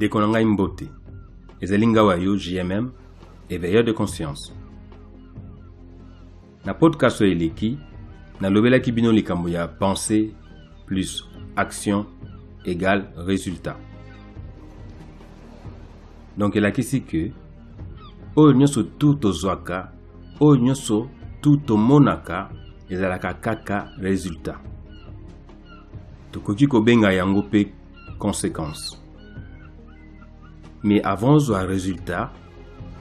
Ndeko na ngai mbote. Ezali nga wa yo JMM, éveilleur de conscience. Na podcast oyo eleki, nalobelaki bino likambo ya pensée plus action égale résultat. Donc elakisi que oyo nyonso tu tozwaka, oyo nyonso tu tomonaka ezalaka kaka résultat. Tokoki kobenga yango mpe conséquence. Mais avant ozwa résultat,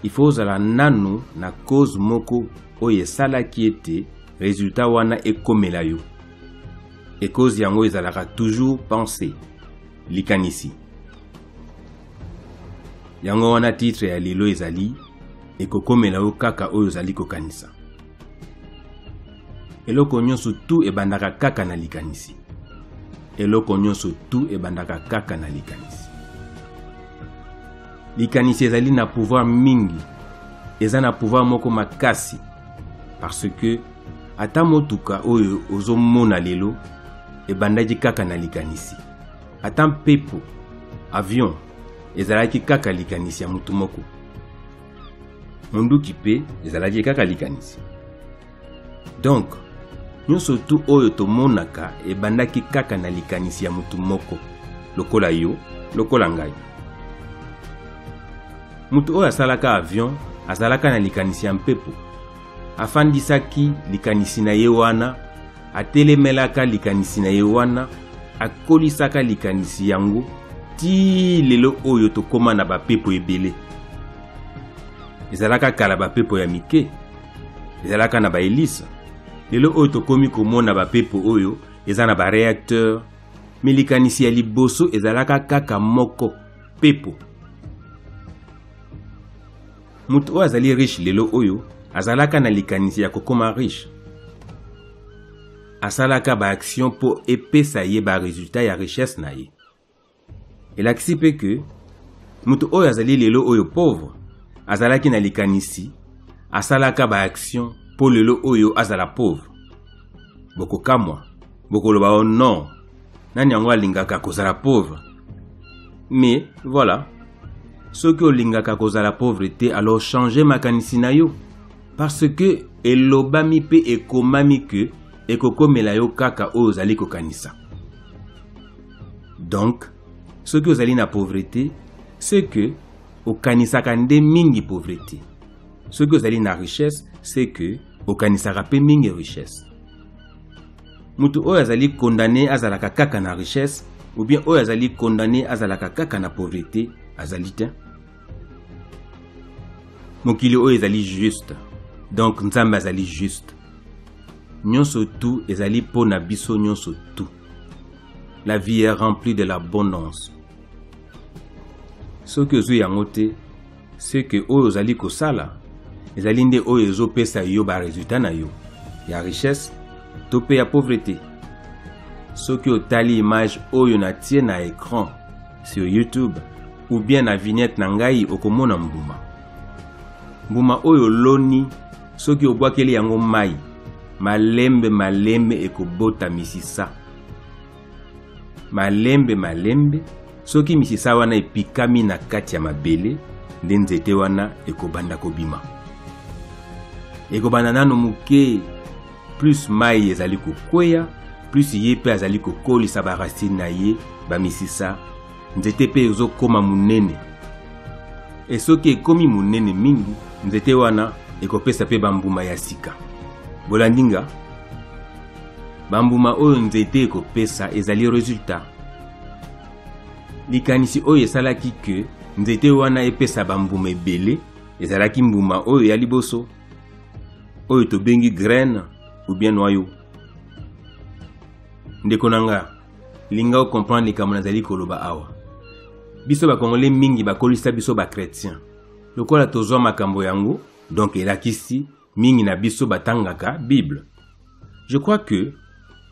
il faut ozala nanu na cause moko oyo esalaki ete résultat wana ekomela yo. Et cause yango ezalaka toujours pensée, likanisi. Yango wana titre ya lelo ezali ekokomela yo kaka oyo ozali kokanisa. Eloko nyonso tu ebandaka kaka na likanisi. Eloko nyonso tu ebandaka kaka na likanisi. Likanisi ezali na pouvoir mingi, eza na pouvoir moko makasi, parce que ata motuka oyo ozomona lelo ebandaki kaka na likanisi. Ata mpepo, avion, ezalaki kaka likanisi ya motu moko. Munduki mpe ezalaki kaka likanisi. Donc, nyonso tu oyo tomonaka ebandaki kaka na likanisi ya motu moko, lokola yo, lokola ngai. Motu oyo asalaka avion azalaka na likanisi ya mpepo. Afandisaki likanisi na ye wana, atelemelaka likanisi na ye wana, akolisaka likanisi yango tii lelo oyo tokóma na bapepo ebele. Ezalaka kala bapepo ya mike, ezalaka na baelise. Lelo oyo tokomi komona bapepo oyo eza na bareacteur, me likanisi ya liboso ezalaka kaka moko, pepo. Moto oyo azali riche lelo oyo azalaka na likanisi ya kokoma riche. Asalaka ba action mpo epesa ye ba resultat ya richesse na ye. Elakisi mpe ke moto oyo azali lelo oyo pauvre azalaki na likanisi, asalaka ba action mpo lelo oyo azala pauvre. Bokokamwa, bokoloba oh non, nani yango alingaka kozala pauvre? Mais voilà, soki olingaka kozala pauvre te, alors changer makanisi na yo, parce que elobami mpe ekomami ke ekokomela yo kaka oyo ozali kokanisa. Donc, soki ozali na pauvreté, c'est que okanisaka nde mingi pauvreté. Soki ozali na richesse, c'est que okanisaka mpe mingi richesse. Moto oyo azali condamné azalaka kaka na richesse, ou bien oyo azali condamné azalaka kaka na pauvreté, azali te. Mokili oyo ezali juste, donc Nzambe azali juste. Nyonso tu ezali mpo na biso nyonso tu. La vie est remplie de l'abondance. Soki ozwi yango te, c'est que oyo ozali kosala ezali nde oyo ezopesa yo ba résultat na yo ya richesse to mpe ya pauvreté. Soki otali image oyo natie na écran sur YouTube ou bien na vignette na ngai, okomona mbuma. Mbuma oyo oloni, soki obwakeli yango mai, malembe malembe ekobota misisa. Malembe malembe, soki misisa wana epikami na kati ya mabele, nde nzete wana ekobanda kobima. Ekobanda nano moke, plus mai ezali kokweya, plus ye mpe azali kokolisa ba racine na ye, ba misisa, nzete mpe ezokoma monene. E soki ekomi monene mingi, nzete wana ekopesa mpe bambuma ya sika. Bolandi nga? Bambuma oyo nzete ekopesa ezali resultat. Likanisi oyo esalaki ke nzete wana epesa bambuma ebele ezalaki mbuma oyo ya liboso, oyo tobengi graine ou bien noyau. Ndeko na nga, linga o comprendre likambo nazali koloba awa. Biso ba Congolais mingi bakolisa biso ba chrétien. Lokola tozwa makambo yango, donc elakisi mingi na biso batangaka Bible. Je crois que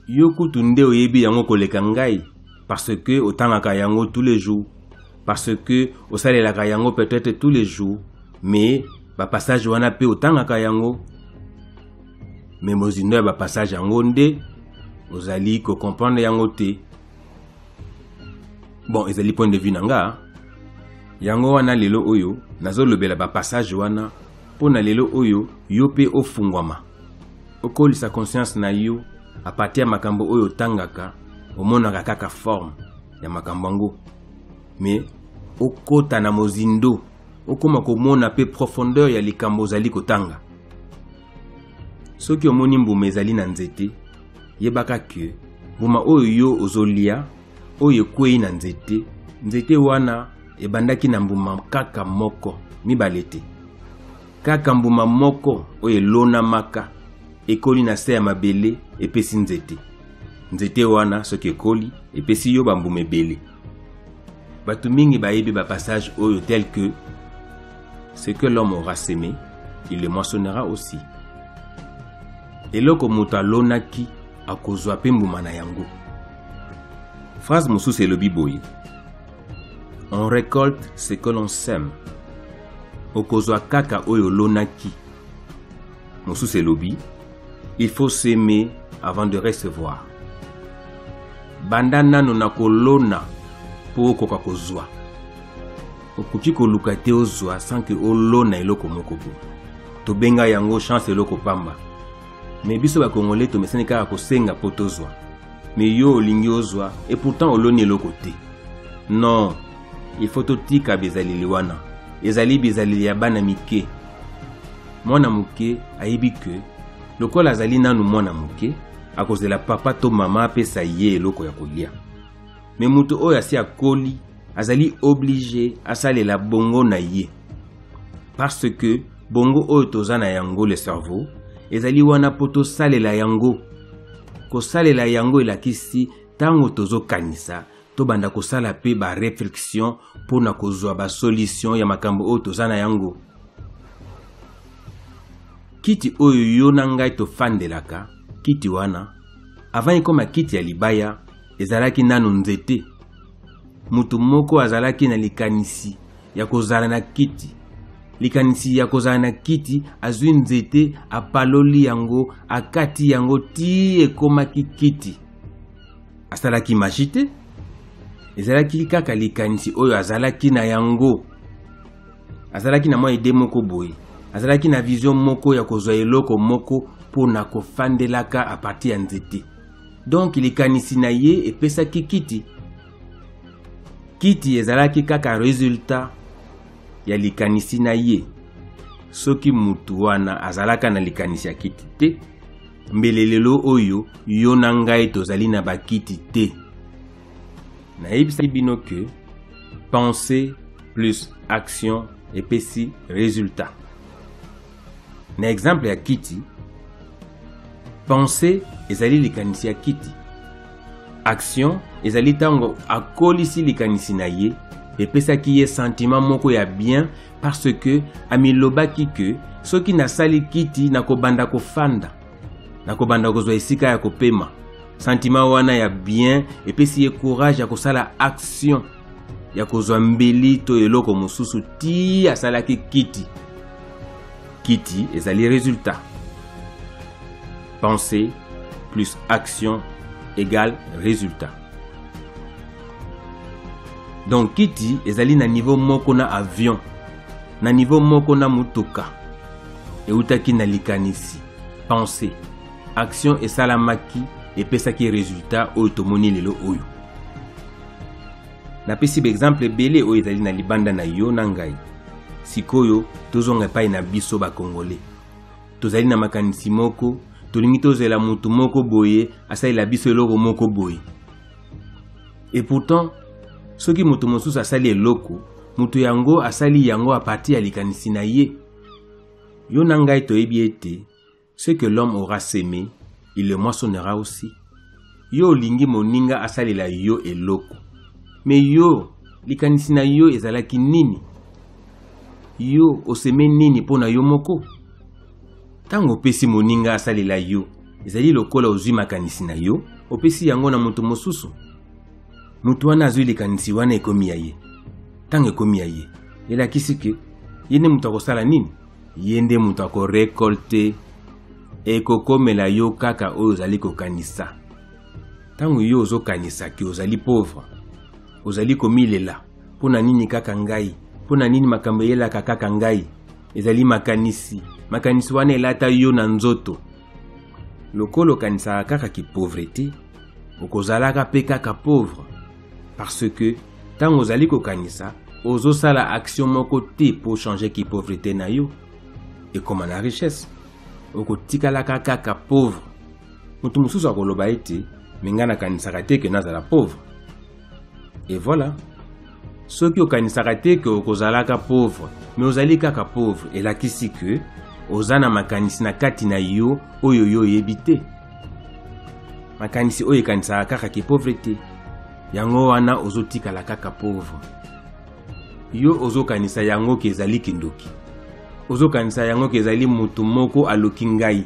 yo kutu nde oyebi yango koleka ngai, parce que otangaka yango tous les jours, parce que osalelaka yango peut-être tous les jours, mais ba passage wana pe otangaka yango. Mais mozindo ya ba passage yango nde ozali ko comprendre yango te. Bon, ezali point de vue na nga. Yango wana lelo oyo nazolobela ba passage wana mpo na lelo oyo yo mpe ofungwama, okolisa conscience na yo a partir ya makambo oyo otangaka, omonaka kaka forme ya makambo yango, mais okota na mozindo, okoma komona mpe profondeur ya likambo ozali kotanga. Soki omoni mbuma ezali na nzete, yebaka ke mbuma oyo yo ozolia, oyo ekwei na nzete, nzete wana ebandaki na mbuma kaka moko, mibale te. Kaka mbuma moko oyo elonamaka, ekoli na se ya mabele, epesi nzete. Nzete wana soki ekoli, epesi yo bambuma ebele. Bato mingi bayebi ba passage oyo tel que ce que l'homme aura semé, il le moissonnera aussi. Eloko moto alonaki akozwa mpe mbuma na yango. Phrase mosusu elobi boye: on récolte ce que l'on sème. Okozwa kaka oyo olonaki. Mosusu elobi: il faut semer avant de recevoir. Banda nano na kolona mpo okoka kozwa. Okoki koluka te ozwa sans que olona eloko moko boye. Tobenga yango chance, eloko pamba. Mais biso ba Congolais tomesani kaka kosenga mpo tozwa. Mais yo olingi ozwa et pourtant oloni eloko te. Non, il faut totika bizaleli wana. Ezali bizaleli ya bana mike. Mwana moke ayebi ke lokola azali nanu mwana moke, akozela papa to mama apesa ye eloko ya kolia. Mais moto oyo asi akoli azali obligé asalela bongo na ye. Parce que bongo oyo toza na yango, le cerveau, ezali wana mpo tosalela yango. Kosalela yango elakisi ntango tozokanisa, tobanda kosala mpe ba réflexion mpo na kozwa ba solution ya makambo oyo toza na yango. Kiti oyo yo na ngai tofandelaka, kiti wana avant ekoma kiti ya libaya, ezalaki nano nzete. Moto moko azalaki na likanisi ya kozala na kiti. Likanisi ya kozala na kiti, azwi nzete, apaloli yango, akati yango ti ekomaki kiti. Asalaki magie te, ezalaki kaka likanisi oyo azalaki na yango. Azalaki na mwa idée moko boye, azalaki na vision moko ya kozwa eloko moko mpo na kofandelaka a partir ya nzete. Donc likanisi na ye epesaki kiti. Kiti ezalaki kaka résultat ya likanisi na ye. Soki mutu wana azalaka na likanisi ya kiti te, mbele lelo oyo yo na ngai tozali na bakiti te. Nayebisaki bino ke pensée plus action epesi résultat. Na exemple ya kiti, pensée ezali likanisi ya kiti, action ezali ntango akolisi likanisi na ye, epesaki ye sentiment moko ya bien, parce que amilobaki ke soki nasali kiti, nakobanda kofanda, nakobanda kozwa esika ya kopema. Sentiment wana ya bien epesi ye courage ya kosala action ya kozwa mbeli to eloko mosusu ti asalaki kiti. Kiti ezali résultat. Pensée plus action égale résultat. Donc kiti ezali na niveau moko na avion, na niveau moko na motuka. Eutaki na likanisi, pensée, action esalamaki, epesaki résultat oyo tomoni lelo oyo. Napesi baexemple ebele oyo ezali na libanda na yo na ngai. Sikoyo tozonga epai na biso bakongole. Tozali na makanisi moko, tolingi tozela motu moko boye asalela biso eloko moko boye. Et pourtant soki moto mosusu asali eloko, moto yango asali yango a partir ya likanisi na ye. Yo na ngai toyebi ete ce que l'homme aura semé, il le moissonnera aussi. Yo olingi moninga asalela yo eloko, mais yo likanisi na yo ezalaki nini? Yo oseme nini mpo na yo moko? Ntango opesi moninga asalela yo, ezali lokola ozwi makanisi na yo, opesi yango na moto mosusu. Moto wana azwi likanisi wana, ekomi ya ye. Ntango ekomi ya ye, elakisi ke ye nde moto akosala nini? Ye nde moto akorekolte. Ekokomela yo kaka oyo ozali kokanisa. Ntango yo ozokanisa ke ozali pauvre, ozali komilela mpo na nini kaka ngai? Mpo na nini makambo eyelaka kaka ngai? Ezali makanisi. Makanisi wana elata yo na nzoto. Lokola okanisaka kaka ki pauvrete, okozalaka mpe kaka pauvre. Parce que ntango ozali kokanisa, ozosala action moko te mpo changer ki pauvrete na yo ekoma na richesse. Okotikalaka kaka pauvre. Moto mosusu akoloba ete me ngai nakanisaka te ke nazala pauvre. Et voilà. Soki okanisaka te ke okozalaka pauvre, me ozali kaka pauvre, elakisi ke oza na makanisi na kati na yo oyo yo oyebi te. Makanisi oyo ekanisaka kaka ke pauvreté. Yango wana ozotikala kaka pauvre. Yo ozokanisa yango ke ezali kindoki. Ozokanisa yango ke ezali moto moko aloki ngai.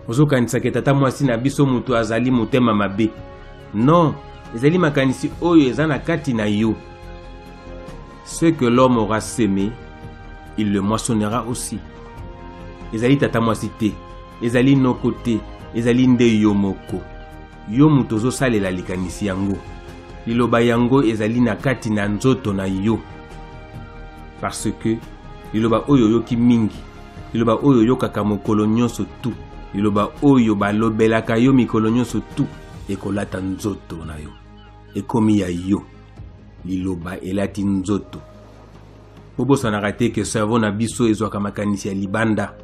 Ozokanisa ke tata mwasi na biso moto azali motema mabe. Non, ezali makanisi oyo eza na kati na yo. Ce que l'homme aura semé, il le moissonnera aussi. Ezali tata mwasi te, ezali noko te, ezali nde yo moko. Yo moto ozosalela likanisi yango. Liloba yango ezali na kati na nzoto na yo. Parce que liloba oyo oyoki mingi, liloba oyo oyokaka mokolo nyonso tu, liloba oyo balobelaka yo mikolo nyonso tu, ekolata nzoto na yo. Ekomi ya yo. Liloba elati nzoto. Bobosanaka te ke cerveau na biso ezwaka makanisi ya libanda.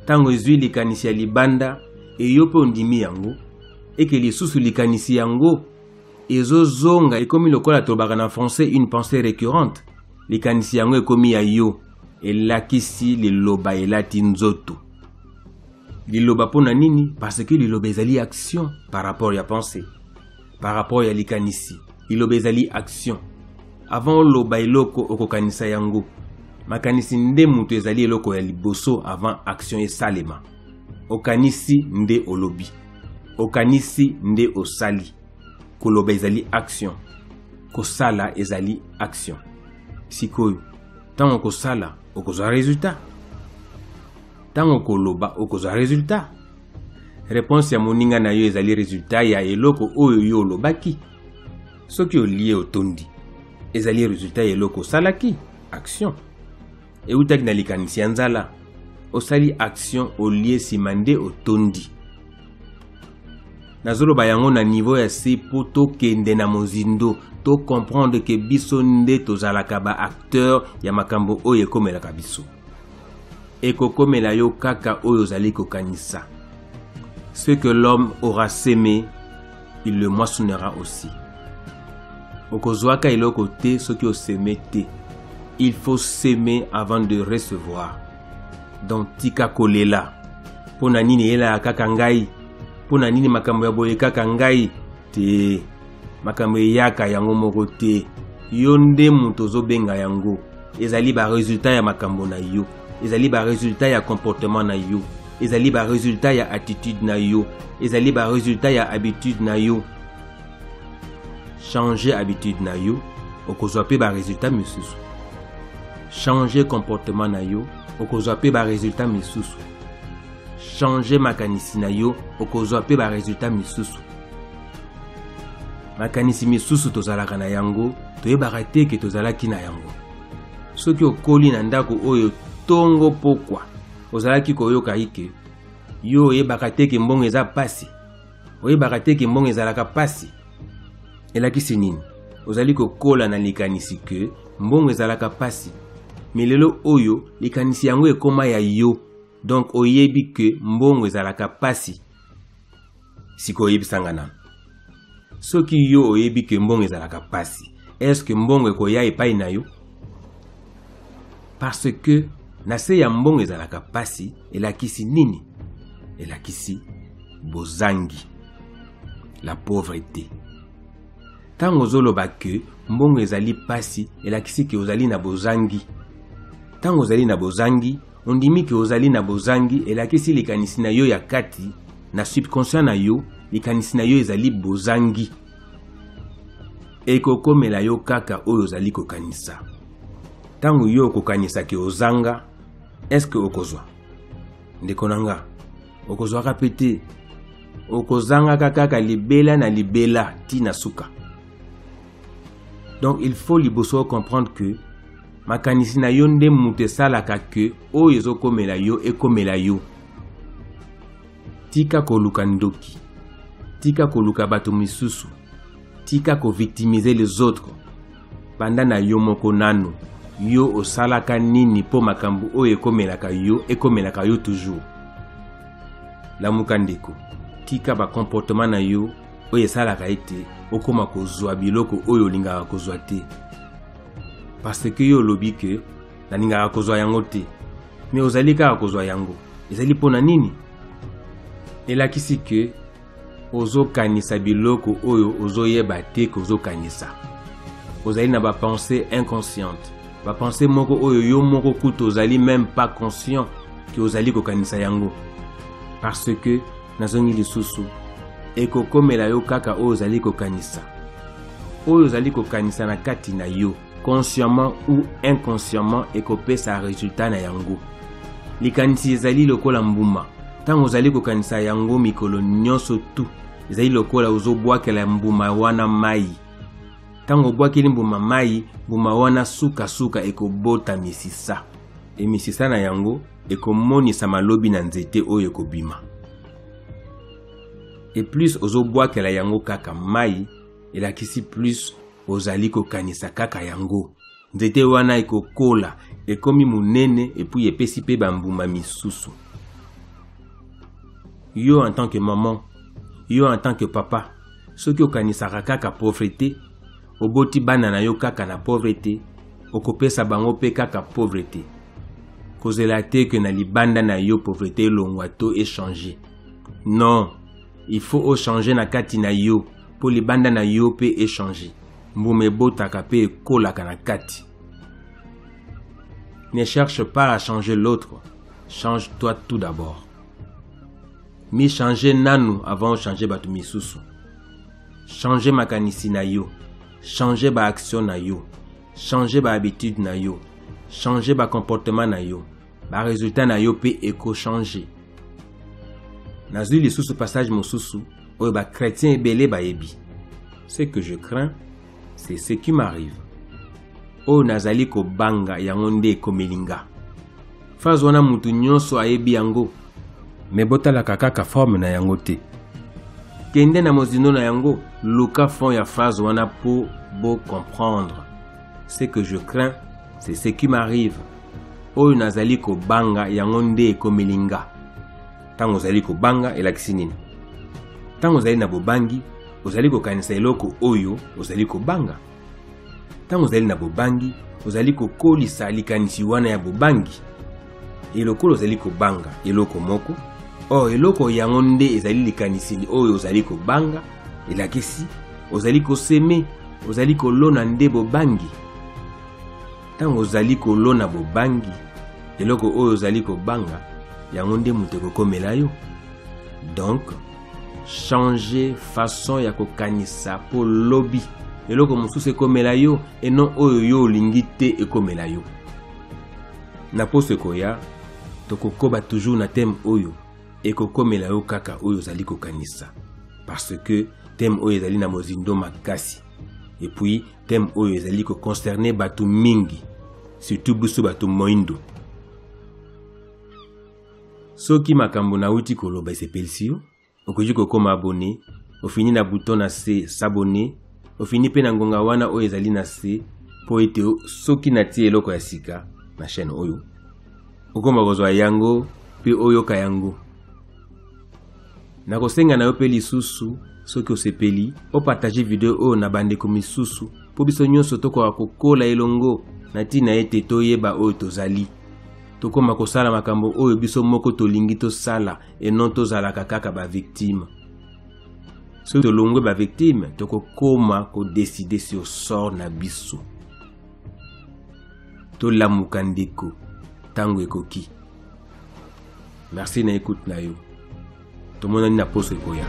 Ntango ezwi likanisi ya libanda, eyo mpe ondimi yango, eke lisusu likanisi yango ezozonga, ekomi lokola tolobaka na français une pensée récurrente. Likanisi yango ekomi ya yo, elakisi liloba elati nzoto. Liloba mpo na nini? Parce que liloba ezali action par rapport ya pensée, par rapport ya likanisi. Liloba ezali action. Avant oloba eloko okokanisa yango. Makanisi nde moto ezali eloko ya liboso avant action esalema. Okanisi nde olobi. Okanisi nde osali. Koloba ezali action. Kosala ezali action. Sikoyo, ntango okosala, okozwa resultat. Ntango okoloba, okozwa resultat. Réponse ya moninga na yo ezali resultat ya eloko oyo yo olobaki. Soki olie otondi, ezali resultat ya eloko osalaki, action. Eutaki na likanisi ya nzala. Osali action, olie nsima nde otondi. Nazoloba yango na niveau ya se po tokende na mozindo, to comprendre ke biso nde tozalaka ba acteur ya makambo oyo ekomelaka biso. Ekokomela yo kaka oyo ozali kokanisa. Ce que l'homme aura semé, il le moissonnera aussi. Okozwaka eloko te soki oseme te. Il faut semer avant de recevoir. Donc tika kolela. Mpo na nini eyelaka kaka ngai? Mpo na nini makambo ya boye kaka ngai? Te, makambo eyaka yango moko te. Yo nde moto ozobenga yango. Ezali ba resultat ya makambo na yo. Ezali ba resultat ya comportement na yo. Ezali ba resultat ya attitude na yo. Ezali ba resultat ya habitude na yo. Changer habitude na yo, okozwa pe ba resultat misusu. Changer comportement na yo, okozwa pe ba resultat misusu. Changer makanisi na yo, okozwa pe ba resultat misusu. Makanisi misusu tozalaka na yango, toyebaka te ke tozalaki na yango. Soki okoli na ndako oyo tongo pokwa, ozalaki koyoka ike yo oyebaka te ke mbongo eza pasi, oyebaka te ke mbongo ezalaka pasi. Elakisi nini? Ozali kokola na likanisi ke mbongo ezalaka pasi. Me lelo oyo likanisi yango ekoma ya yo, donc oyebi ke mbongo ezalaka pasi. Sikoyo oyebisa nga nanu, soki yo oyebi ke mbongo ezalaka pasi, est-ce que mbongo ekoya epai na yo? Parce que na se ya mbongo ezalaka pasi elakisi nini? Elakisi bozangi, la pauvreté. Tango ozoloba ke mbongo ezali pasi, elakisi ke ozali na bozangi. Tango ozali na bozangi, ondimi ke ozali na bozangi, elakisi likanisi na yo ya kati, na subconscient na yo, likanisi na yo ezali bozangi. Ekokomela yo kaka oyo ozali kokanisa. Tango yo okokanisa ke ozanga, est-ce que okozwa? Ndeko na nga, okozwaka pe te. Okozangaka kaka libela na libela ti na suka. Donc il faut liboso comprendre que makanisi na yo nde moto esalaka ke oyo ezokomela yo ekomela yo. Tika koluka ndoki, tika koluka bato misusu, tika kovictimiser les autres. Banda na yo moko nanu. Yo osalaka nini mpo makambo oyo ekomelaka yo ekomelaka yo toujours? Lamuka ndeko, tika ba comportement na yo oyo esalaka ete okoma kozwa biloko oyo olingaka kozwa te. Parce que yo olobi ke nalingaka kozwa yango te, mais ozali kaka kozwa yango. Ezali mpo na nini? Elakisi ke ozokanisa biloko oyo ozoyeba te ke ozokanisa. Ozali na ba pensées inconscientes, ba pensées moko oyo yo moko kutu ozali même pas conscient ke ozali kokanisa yango. Parce que nazongi lisusu, ekokomela yo kaka oyo ozali kokanisa. Oyo ozali kokanisa na kati na yo, consciemment ou inconsciemment, ekopesa resultat na yango. Likanisi ezali lokola mbuma. Ntango ozali kokanisa yango mikolo nyonso tu, ezali lokola ozobwakela mbuma wana mai. Ntango obwakeli mbuma mai, mbuma wana sukasuka ekobota misisa. E misisa na yango ekomonisa malobi na nzete oyo ekobima. E plus ozobwakela yango kaka mai, elakisi plus ozali kokanisa kaka yango. Nzete wana ekokola, ekomi monene epuis epesi pe bambuma misusu. Yo en tant que maman, yo en tant que papa, soki okanisaka kaka pauvreté, oboti bana na yo kaka na pauvreté, okopesa bango pe kaka pauvreté. Kozela te que na libanda na yo pauvreté elongwa to echanger. Non, il faut ochanger na kati na yo po libanda na yo pe echanger. Mbuma ebotaka pe ekolaka na kati. Ne cherche pas à changer l'autre, change-toi tout d'abord. Mi changer nanu avant changer bato misusu. Changer makanisi na yo, changer ba action na yo, changer ba habitude na yo, changer ba comportement na yo, ba résultat na yo pe eko changer. Nazwi lisusu passage mosusu oyo ba chrétiens ebele bayebi. Ce que je crains, c'est ce qui m'arrive. Oyo nazali kobanga yango nde ekomeli nga. Phrase wana mutu nyonso ayebi yango, mais botalaka kaka forme na yango te. Kende na mozindo na yango, luka fond ya phrase wana po bo comprendre. Ce que je crains, c'est ce qui m'arrive. Oyo nazali kobanga yango nde ekomeli nga. Tango ozali kobanga elakisi nini? Tango ozali na bobangi, ozali kokanisa eloko oyo ozali kobanga. Tango ozali na bobangi, ozali kokolisa likanisi wana ya bobangi. E lokola ozali kobanga eloko moko, or eloko yango nde ezali likanisi oyo ozali kobanga, elakisi ozali koseme, ozali kolona nde bobangi. Ntango ozali kolona bobangi, eloko oyo ozali kobanga, yango nde moto ekokomela yo. Donc, changer façon ya kokanisa po lobi eloko mosusu ekomela yo et non oyo yo olingi te ekomela yo. Na poso ekoya, tokokoba toujours na thème oyo ekokomela yo kaka oyo ozali kokanisa, parce que thème oyo ezali na mozindo makasi et puis thème oyo ezali ko concerner bato mingi, surtout biso bato moindo. Soki makambo nauti koloba esepelisi yo, okoki kokoma abonné, ofini na bouton na se s'abonner, ofini pe na ngonga wana oyo ezali na se po ete soki natie eloko ya sika na chaîne oyo, okoma kozwa yango pe oyoka yango. Nakosenga na yo pe lisusu soki osepeli, opartage video oyo na bandeko misusu po biso nyonso tokoka kokola elongo na ntina ete toyeba oyo tozali. Tokoma kosala makambo oyo biso moko tolingi tosala et non tozalaka kaka ba victime. Soki tolongwe ba victime, tokokoma ko decider sur sort na biso. Tolamuka ndeko, tango ekoki. Merci na écoute na yo. Tomonani na poso ekoya.